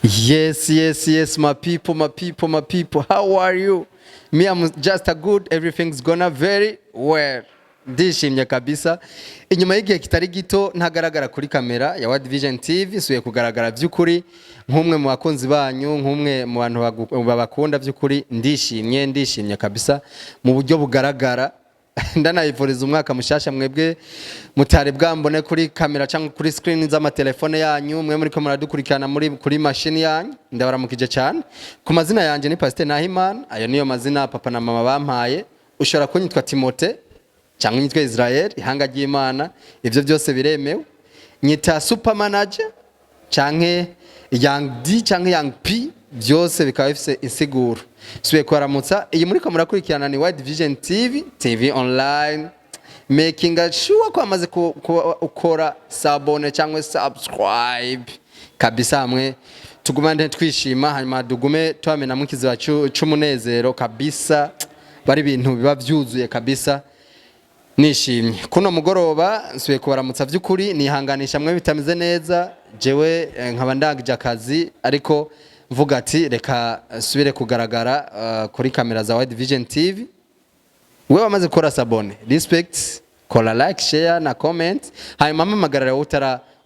Yes, my people, my people, my people. How are you? Me, I'm just a good. Everything's gonna very well. Ndishimye kabisa. Inyuma y'igihe kitari gito ntagaragara kuri kamera ya World Vision TV, nsuye kugaragara by'ukuri nk'umwe mu bakunzi banyu, nk'umwe mu bantu babakunda by'ukuri. Ndishimye, ndishimye kabisa mu buryo bugaragara. Ndanayifuriza umwaka mushasha mwebwe mutari bwambone kuri kamera cyangwa kuri screen z'amatelefone yanyu, mwe muri ko muradukurikirana muri kuri mashini yanyu, ndabaramukije cyane. Ku mazina yanjye ni Pasteur Nahimana, ayo niyo mazina papa na mama bampaye. Ushobora kunyitwa Timote cyangwa unyitwa Israel, ihanga ry'Imana, ivyo byose biremewe. Nyita super manager canke Young D canke Young P, byose bikaba bifise insiguro. Subiye kubaramutsa. Iyi muri ko murakurikirana ni Wide Vision TV, TV online, making sure ko amaze ukora s'abonner cyangwa subscribe kabisa, hamwe tugumane twishima, hanyuma dugume twamenamo ikiziba c'umunezero kabisa. Bari ibintu biba byuzuye kabisa. Nishimye kuno mugoroba nsubiye kubaramutsa by'ukuri, nihanganisha mwe bitameze neza. Jewe nkaba ndangije akazi, ariko mvuga ati reka nsubire kugaragara kuri kamera za Wide Vision TV. Wewe wamaze gukora s'abonner, respect, kora like, share na comment. Hanyuma mpamagarira wowe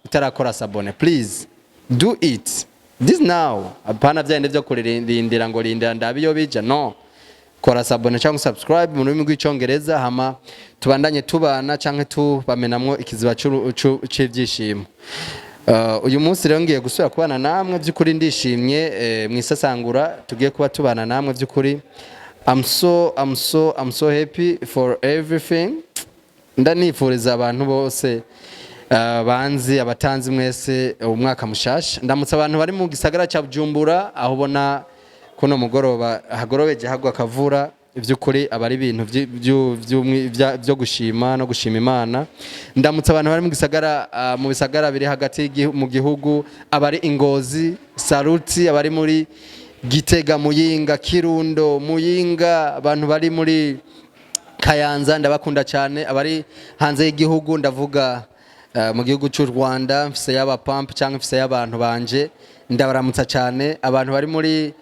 utarakora s'abonner, please do it this now. Apana byende byo kurindira ngo rindira ndabe iyo bija. No kora s'abonner cyangwa subscribe mu rurimi rw'Icyongereza, hama tubandanye tubana cyangwa tubamenamwo ikiziba c'ivyishimo. Uyu munsi rero ngiye gusubira kubana namwe by'ukuri, ndishimye mu isasangura tugiye kuba tubana namwe by'ukuri. I'm so happy for everything. Ndanifuriza abantu bose banzi, abatanzi mwese, umwaka mushasha. Ndamutse abantu bari mu gisagara cya Bujumbura, aho ubona kuno mugoroba hagorobeje hagwa akavura. Iby'ukuri aba ari ibintu byo gushima no gushima Imana. Ndamutse abantu bari mu gisagara, mu bisagara biri hagati mu gihugu, abari Ingozi, saluti, abari muri Gitega, Muyinga, Kirundo, Muyinga, abantu bari muri Kayanza, ndabakunda cyane. Abari hanze y'igihugu, ndavuga mu gihugu cy'u Rwanda, mfise y'aba pamp cyangwa mfise y'abantu banje, ndabaramutsa cyane. Abantu bari muri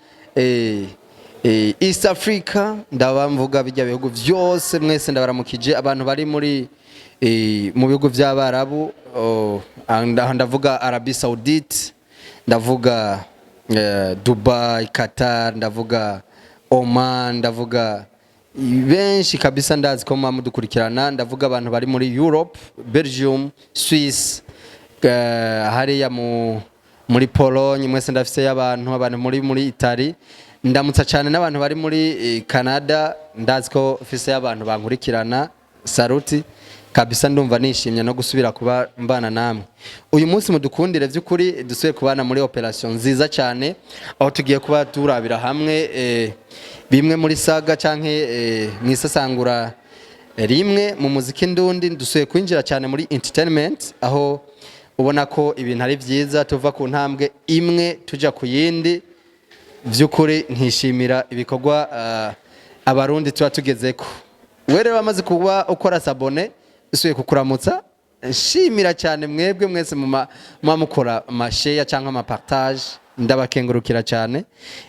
East Africa, ndabamvuga bijya bihugu byose, mwese ndabaramukije. Abantu bari muri mu bihugu by'Abarabu, oh, ndavuga Arabie Saoudite, ndavuga Dubai, Qatar, ndavuga Oman, ndavuga benshi kabisa, ndazi ko muba mudukurikirana. Ndavuga abantu bari muri Europe, Belgium, Swiss, hariya muri Pologne, mwese ndafise y'abantu. Abantu muri Italy, ndamutsa cyane n'abantu bari muri Canada, ndazi ko mfise y'abantu bankurikirana, saluti kabisa. Ndumva nishimye no gusubira kuba mbana namwe uyu munsi. Mudukundire by'ukuri dusubiye kubana muri operation nziza cyane, aho tugiye kuba turabira hamwe bimwe muri saga canke mu isasangura rimwe mu muziki ndundi. Dusubiye kwinjira cyane muri entertainment, aho ubona ko ibintu ari byiza, tuva ku ntambwe imwe tuja ku yindi. By'ukuri nkishimira ibikorwa Abarundi tuba tugezeko. We rero wamaze kuba ukora s'abonner, usubiye kukuramutsa, nshimira cyane mwebwe mwese muba mukora ama share cyangwa ama partage, ndabakengurukira cyane.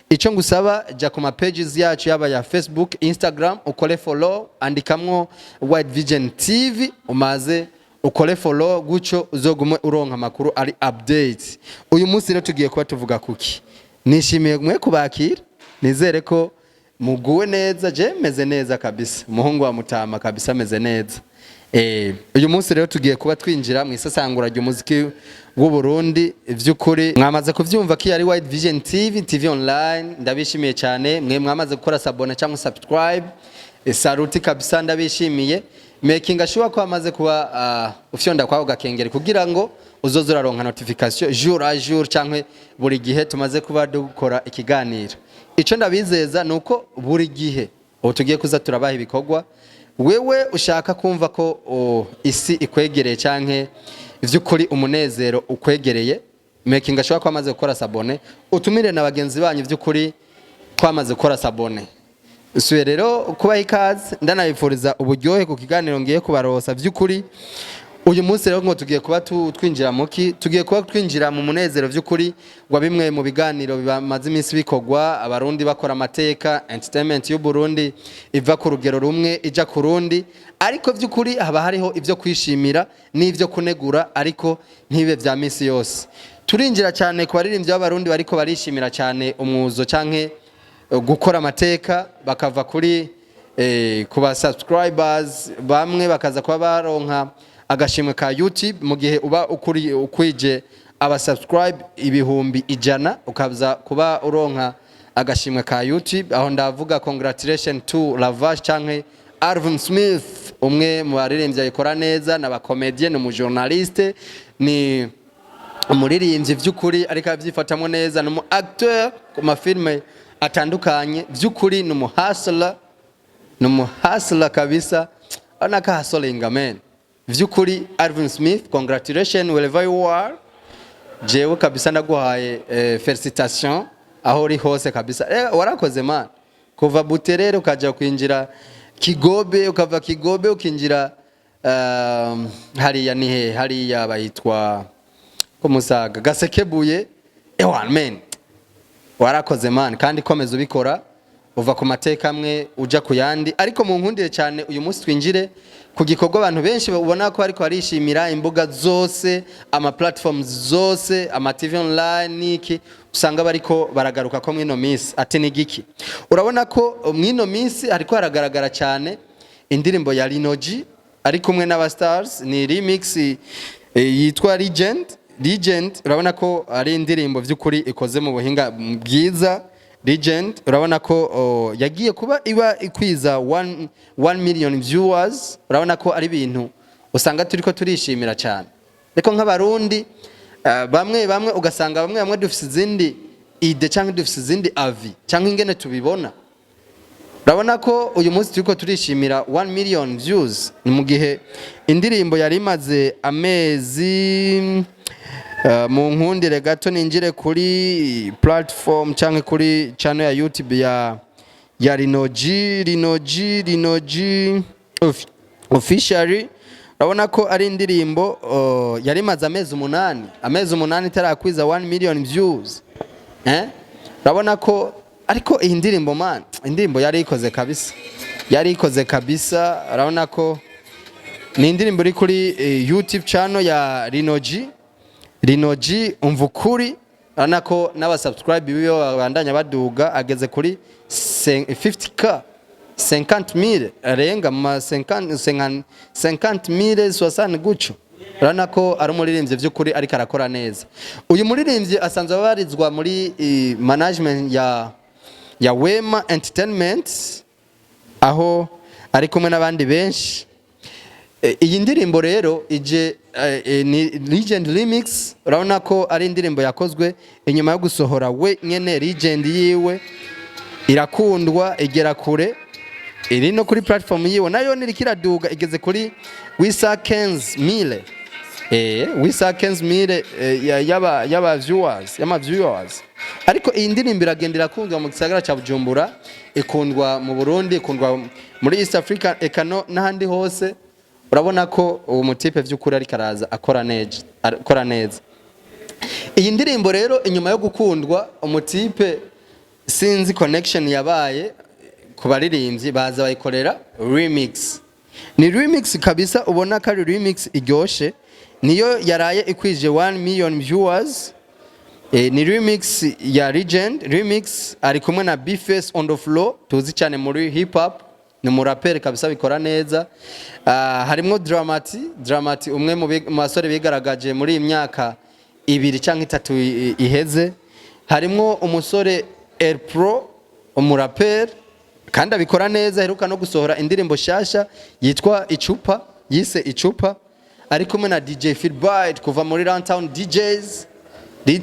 Icyo ngusaba, jya ku ma pages yacu, yaba ya Facebook, Instagram, ukore follow, andikamwo Wide Vision TV, umaze ukore follow, gutyo uzogume uronka amakuru ari update. Uyu munsi rero tugiye kuba tuvuga kuki? Nishimiye mwe kubakira, nizere ko muguwe neza. Je meze neza kabisa, umuhungu wa mutama kabisa ameze neza. Uyu munsi rero tugiye kuba twinjira mu isasangura ry'umuziki w'u Burundi. Vy'ukuri mwamaze kuvyumva ko ari Wide Vision TV, TV online. Ndabishimiye cyane mwe mwamaze gukora s'abonner cyangwa subscribe. Saluti kabisa, ndabishimiye. Making sure ko amaze kuba ufyonda kwaho gakengeri kugira ngo uzoze uraronka notification jour à jour cyangwa buri gihe tumaze kuba dukora ikiganiro. Ico ndabizeza nuko buri gihe ubu tugiye kuza turabaha ibikorwa. Wewe ushaka kumva ko isi ikwegereye canke ivy'ukuri umunezero ukwegereye, making sure ko amaze gukora s'abonner, utumire na bagenzi banyu vy'ukuri kwamaze gukora s'abonner. Suye rero kubaha ikaze, ndanabifuriza uburyohe ku kiganiro ngiye kubarosa. Vy'ukuri Uyu munsi rero ngo tugiye kuba twinjira muki, tugiye kuba twinjira mu munezero vy'ukuri wa bimwe mu biganiro bimaze iminsi bikorwa, Abarundi bakora amateka, entertainment y'u Burundi iva ku rugero rumwe ija ku rundi. Ariko vy'ukuri haba hariho ivyo kwishimira n'ivyo kunegura, ariko ntibe vya misi yose. Turinjira cyane ku baririmbyi b'Abarundi bariko barishimira cyane umwuzo canke gukora amateka, bakava kuri ku ba subscribers bamwe, bakaza kuba baronka agashimwe ka YouTube mu gihe uba ukuri ukwije aba subscribe 100,000, ukaza kuba uronka agashimwe ka YouTube. Aho ndavuga congratulation to Lavash canke Alvin Smith, umwe mu baririmbyi ayikora neza, n'aba comedian, ni umujournaliste, ni umuririmbyi vy'ukuri ariko abyifatamo neza, ni umu acteur ku mafilme atandukanye. Vy'ukuri ni umu hustler, ni umu hustler kabisa, urabona ko hustlinga man. Vy'ukuri Alvin Smith, congratulations wherever you are. Jewe kabisa ndaguhaye félicitation aho uri hose kabisa. Warakoze man, kuva Buterere ukaja kwinjira Kigobe, ukava Kigobe ukinjira hariya ni he, hariya bayitwa ko Musaga, Gasekebuye. Ewa man, warakoze man, kandi komeza ubikora, uva ku mateka amwe uja ku yandi. Ariko mu nkundire cyane uyu munsi twinjire ku gikorwa abantu benshi ubona ko ariko barishimira imbuga zose, ama platforms zose, ama TV online niki, usanga bariko baragaruka ko mwino minsi ati ni giki. Urabona ko mwino minsi hariko haragaragara cyane indirimbo ya Linoji ari kumwe n'aba stars, ni remix yitwa Legend. Legend, urabona ko ari indirimbo vy'ukuri ikoze mu buhinga bwiza. Legend, urabona ko yagiye kuba iba ikwiza 1 million viewers. Urabona ko ari ibintu usanga turiko turishimira cyane, ariko nk'Abarundi bamwe bamwe ugasanga bamwe bamwe dufise izindi idées cyangwa dufise izindi avis cyangwa ingene tubibona. Urabona ko uyu munsi turiko turishimira 1 million views, ni mu gihe indirimbo yari imaze amezi mu nkundire gato ninjire kuri platform cyangwa kuri channel ya YouTube ya Rinoji, Rinoji, Rinoji officially. Urabona ko ari indirimbo yari imaze amezi 8, amezi 8 itarakwiza 1 million views. Urabona ko ariko iyi ndirimbo man, indirimbo yari ikoze kabisa, yari ikoze kabisa. Urabona ko ni indirimbo iri kuri YouTube channel ya Rinoji, Rinoji umva ukuri. Urabona ko n'aba subscribe biwe babandanya baduga, ageze kuri 50K, 50,000 arenga mu ma 50, 50,000, 60 gutyo. Urabona ko ari umuririmbyi by'ukuri ariko arakora neza. Uyu muririmbyi asanzwe abarizwa muri management ya Wema Entertainment, aho ari kumwe n'abandi benshi. Iyi ndirimbo rero ije ni Legend Remix. Urabona ko ari indirimbo yakozwe inyuma yo gusohora we nyene Legend yiwe, irakundwa igera kure. Iri no kuri platform yiwe nayo niriko iraduga, igeze kuri wisa 15,000, wisa 15,000 yaba viewers, yama viewers. Ariko iyi ndirimbo iragenda irakundwa mu gisagara ca Bujumbura, ikundwa mu Burundi, ikundwa muri East Africa, eka no n'ahandi hose. Urabona ko uwo mutipe vy'ukuri ariko araza akora neza, akora neza. Iyi ndirimbo rero inyuma yo gukundwa, umutipe sinzi connection yabaye ku baririmbyi, baza bayikorera remix. Ni remix kabisa, ubona ko ari remix iryoshe, niyo yaraye ikwije 1 million viewers. Ni remix ya Legend Remix, ari kumwe na Bface on the floor, tuzi cyane muri hip hop, ni umuraperi kabisa bikora neza. Harimwo Dramati, Dramati umwe mu basore bigaragaje muri iyi myaka 2 cyangwa 3 iheze. Harimwo umusore El Pro, umuraperi kandi abikora neza, aheruka no gusohora indirimbo shasha yitwa Icupa, yise Icupa, ari kumwe na DJ Philbright kuva muri Runtown DJs.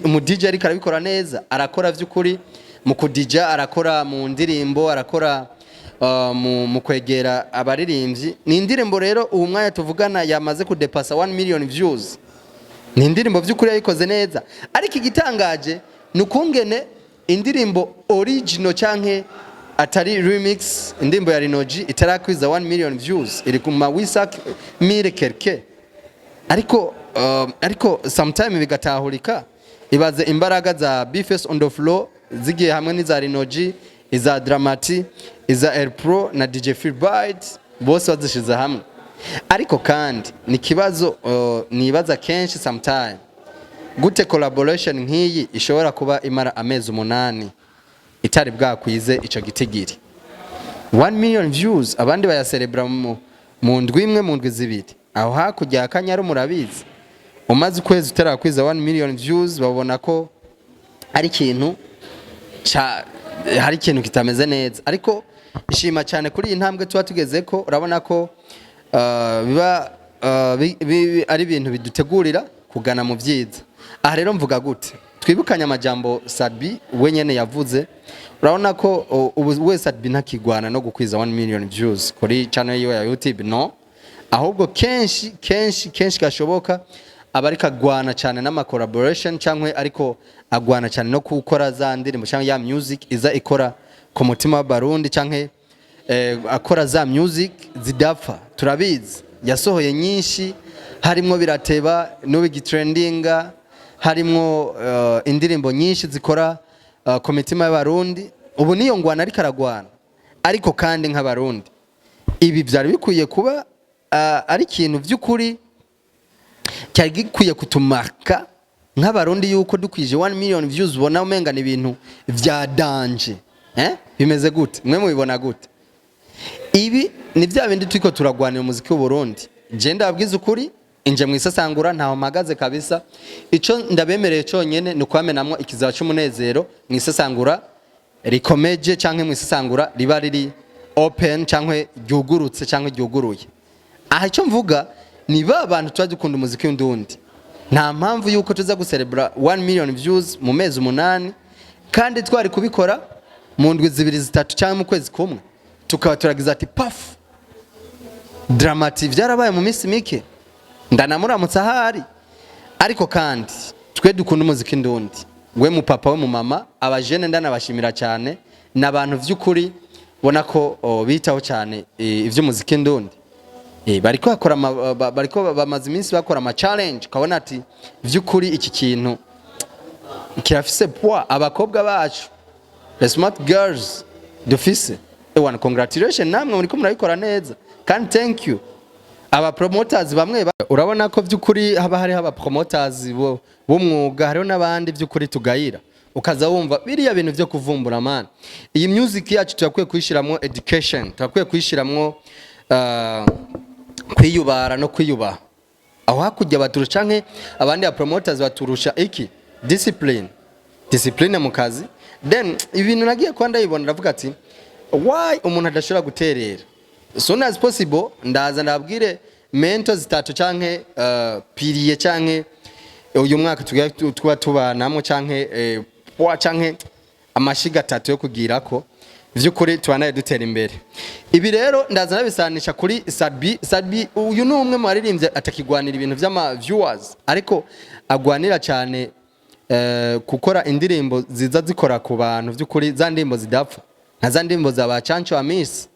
Umu DJ ariko arabikora neza, arakora vy'ukuri mu kudija, arakora mu ndirimbo, arakora mu kwegera abaririmbyi. Ni indirimbo rero ubu mwanya tuvugana yamaze kudepasa 1 million views. Ni indirimbo vy'ukuri yayikoze neza, ariko igitangaje ni ukungene indirimbo original canke atari remix, indirimbo ya Rinoji itarakwiza 1 million views, iri ku ma wisak mille quelque. Ariko sometime bigatahurika. Ibaze imbaraga za Bface on the floor zigiye hamwe n'iza Rinoji, iza Dramati, iza Air Pro na DJ Philbyte, bose bazishize hamwe. Ariko kandi ni kibazo nibaza kenshi sometime: gute collaboration nk'iyi ishobora kuba imara amezi 8 itari bwakwize ico gitigiri 1 million views, abandi bayaserebra mu ndwi imwe, mu ndwi 2? Aho hakurya ya Kanyaru murabizi, umaze ukwezi utarakwiza 1 million views, babona ko ari ikintu ca hari ikintu kitameze neza. Ariko ishima cyane kuri iyi ntambwe tuba tugeze ko urabona ko biba ari ibintu bidutegurira kugana mu byiza. Aha rero mvuga gute? Twibukanye amajambo Sat-B we nyene yavuze. Urabona ko ubu we Sat-B ntakigwana no gukwiza 1 million views kuri channel yiwe ya YouTube, no ahubwo kenshi kenshi kenshi gashoboka aba ariko agwana cyane n'ama collaboration, cyangwa ariko agwana cyane no gukora za ndirimbo cyangwa ya music iza ikora ku mutima w'Abarundi, cyangwa akora za music zidapfa. Turabizi, yasohoye nyinshi, harimwo Birateba n'ubu igitrendinga, harimwo indirimbo nyinshi zikora ku mitima y'Abarundi. Ubu niyo ngwana ariko aragwana. Ariko kandi nk'Abarundi, ibi byari bikwiye kuba ari ikintu by'ukuri cyari gikwiye kutumaka nk'Abarundi, yuko dukwije 1 million views ubona umenga ni ibintu vya danger. Bimeze gute? Mwe mubibona gute? Ibi ni bya bindi turiko turagwanira umuziki w'u Burundi. Je ndababwiza ukuri, inje mu isasangura ntaho mpagaze kabisa. Ico ndabemereye conyene ni ukwamenamwo ikiziba c'umunezero mu isasangura rikomeje, canke mu isasangura riba riri open, canke ryugurutse, canke ryuguruye. Aha icyo mvuga ni ba bantu tuba dukunda umuziki w'indundi. Nta mpamvu yuko tuza guserebura 1 million views mu mezi 8 kandi twari kubikora mu ndwi 2, 3 cyangwa mu kwezi kumwe, tukaba turagize ati paf. Dramati byarabaye mu minsi mike, ndanamuramutse ahari. Ariko kandi twe dukunda umuziki ndundi, we mu papa, we mu mama, abajene, ndanabashimira cyane. Ni abantu by'ukuri bona ko bitaho cyane iby'umuziki ndundi. Bariko bakora bariko bamaze iminsi bakora ama challenge, ukabona ati by'ukuri iki kintu kirafise poids. Abakobwa bacu, the smart girls dufise, ewana, congratulation, namwe muriko murabikora neza kandi thank you. Aba promoters bamwe urabona ko by'ukuri haba hariho aba promoters b'umwuga, hariho n'abandi by'ukuri tugayira, ukaza wumva biriya bintu byo kuvumbura. Man, iyi music yacu turakwiye kuyishiramwo education, turakwiye kuyishiramwo kwiyubara no kwiyubaha. Aho hakurya baturusha, canke abandi ba promoters baturusha iki? Discipline, discipline mu kazi. Then ibintu nagiye kuba ndabibona, ndavuga ati why umuntu adashobora guterera? Soon as possible ndaza ndabwire mento zitatu canke pilier, canke uyu mwaka tugiye tuba tubanamwo, canke poa, canke amashiga atatu yo kugirako vy'ukuri tubanaye dutera imbere. Ibi rero ndaza nabisanisha kuri Sat-B. Sat-B uyu ni umwe mu baririmbyi atakigwanira ibintu vy'ama viewers, ariko agwanira cyane gukora indirimbo ziza zikora ku bantu vy'ukuri, za ndirimbo zidapfa, nka za ndirimbo za ba Canco Amisi,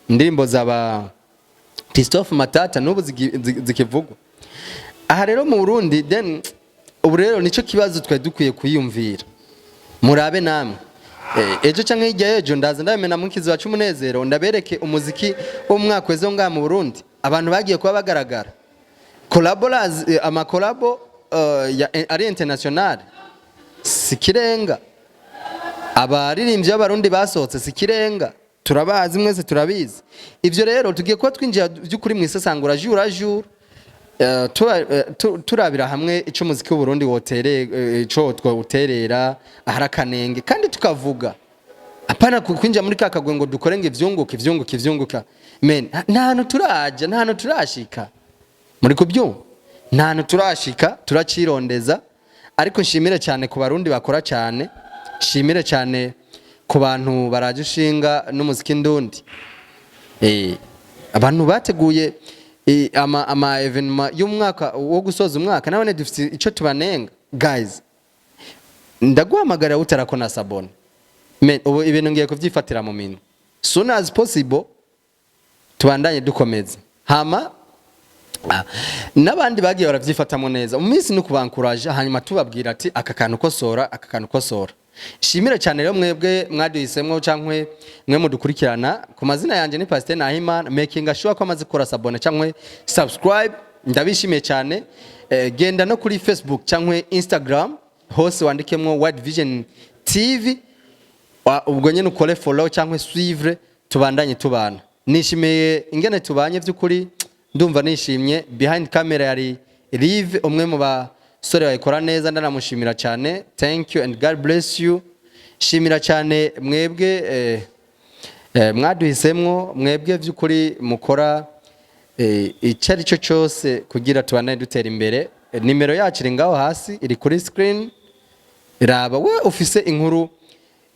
indirimbo za ba Christophe Matata n'ubu zikivugwa. Aha rero mu Burundi, then ubu rero nico kibazo twari dukwiye kuyumvira. Murabe namwe, ejo canke hirya y'ejo ndaza ndabimena mu kiziba c'umunezero, ndabereke umuziki wo mu mwaka weze ngaha mu Burundi, abantu bagiye kuba bagaragara, collaborators, ama collabo ya ari international sikirenga, abaririmbyi b'Abarundi basohotse sikirenga, turabazi mwese, turabizi. Ivyo rero tugiye kuba twinjira by'ukuri mu isesangura jour à jour, turabira hamwe ico umuziki w'Uburundi wotereye, ico twawuterera ahari akanenge, kandi tukavuga apana kwinjira muri ka kagwe ngo dukore ngo ivyunguka, ivyunguka, ivyunguka. Men, nta hantu turaja, nta hantu turashika, muri kubyumva, nta hantu turashika, turacirondeza. Ariko nshimire cyane ku Barundi bakora cyane, nshimire cyane ku bantu baraje ushinga n'umuziki ndundi, abantu bateguye ama événement y'umwaka wo gusoza umwaka. Nabone dufite ico tubanenga. Guys, ndaguhamagarira utarakona s'abonner. Men, ubu ibintu ngiye kuvyifatira mu minwe soon as possible, tubandanye dukomeza. Hama N'abandi bagiye baravyifatamo neza mu minsi, no kubankuraje, hanyuma tubabwira ati: "Aka kantu kosora, aka kantu kosora." Shimire cyane rero mwebwe mwaduhisemwo cankwe mwe mudukurikirana. Ku mazina yanje ni Pasteur Nahimana. Making sure ko amaze gukora s'abonner cankwe subscribe. Ndabishimiye cyane. Genda no kuri Facebook cankwe Instagram, hose wandikemwo World Vision TV. Ubwo nyene ukore follow cyangwa suivre, tubandanye tubana. Nishimiye ingene tubanye, by'ukuri ndumva nishimye. Behind camera yari Live, umwe mu basore bayikora neza, ndanamushimira cyane. Thank you and God bless you. Shimira cyane mwebwe mwaduhisemwo, mwebwe by'ukuri mukora icyo ari cyo cyose kugira tubandanye dutera imbere. Nimero yacu iri ngaho hasi, iri kuri screen. Raba we ufise inkuru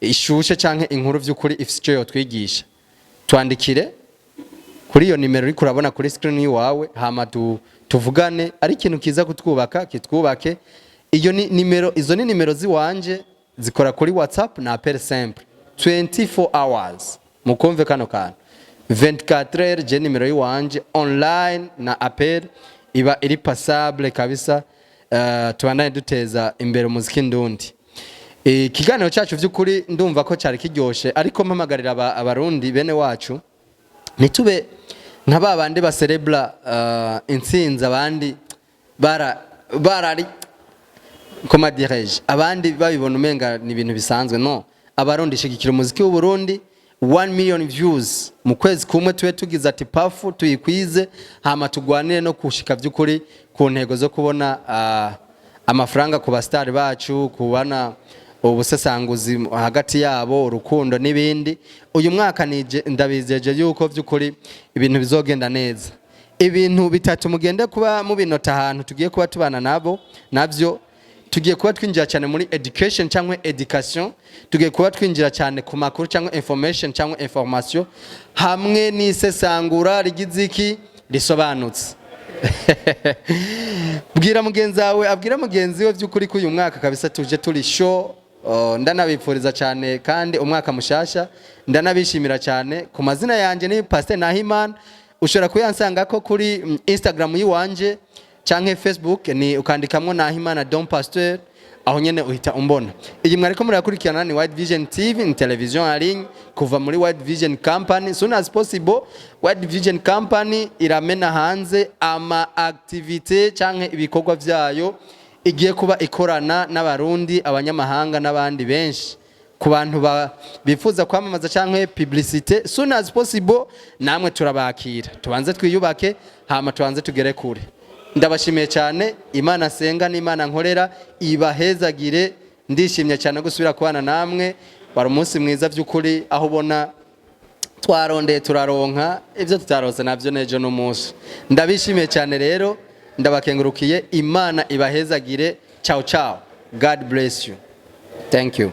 ishushe canke inkuru vy'ukuri ifise icyo yotwigisha, twandikire kuri iyo nimero uriko urabona kuri screen yiwawe, hama tuvugane. Ari ikintu kiza kutwubaka, kitwubake. Iyo ni nimero, izo ni nimero ziwanje, zikora kuri WhatsApp na appel simple 24 hours. Mukumve kano kantu: 24 heures. Je nimero yiwanje online na appel iba iri passable kabisa. Tubandanye duteza imbere umuziki ndundi. Ikiganiro cyacu by'ukuri ndumva ko cyari kiryoshe, ariko mpamagarira Abarundi bene wacu, ntitube nka ba bandi baserebura intsinzi abandi bara barari, comment dirais-je, abandi babibona umenga ni ibintu bisanzwe. No Abarundi, shigikira umuziki w'u Burundi. 1 million views mu kwezi kumwe, tube tugize ati pafu tuyikwize, hama tugwanire no kushika by'ukuri ku ntego zo kubona amafaranga ku basitari bacu, kubona ubusesanguzi hagati yabo, urukundo n'ibindi. Uyu mwaka nije ndabizeje yuko by'ukuri ibintu bizogenda neza. Ibintu bitatu mugende kuba mubinota ahantu tugiye kuba tubana nabo navyo: tugiye kuba twinjira cyane muri education cyangwa education, tugiye kuba twinjira cyane ku makuru cyangwa information cyangwa information, hamwe n'isesangura rigize iki risobanutse. Bwira mugenzi wawe, abwira mugenzi we by'ukuri ko uyu mwaka kabisa tuje turi show. Ndanabifuriza cyane kandi umwaka mushasha, ndanabishimira cyane. Ku mazina yanjye ni Pasteur Nahimana. Ushobora kuyansanga ko kuri Instagram yiwanje canke Facebook, ni ukandikamwo Nahimana Don Pasteur, aho nyene uhita umbona. Iyi mwariko murakurikirana ni White Vision TV, ni television en ligne kuva muri White Vision Company. Soon as possible, White Vision Company iramena hanze ama activité canke ibikorwa vyayo igiye kuba ikorana n'Abarundi, abanyamahanga n'abandi benshi. Ku bantu bifuza kwamamaza canke publicité, soon as possible namwe turabakira. Tubanze twiyubake, hama tubanze tugere kure. Ndabashimiye cyane. Imana senga n'Imana nkorera ibahezagire. Ndishimye cyane gusubira kubana namwe. Wari umunsi mwiza by'ukuri, aho ubona twarondeye turaronka ibyo tutarose nabyo n'ejo n'umunsi. Ndabishimiye cyane rero, ndabakengurukiye. Imana ibahezagire. Ciao ciao, God bless you, thank you.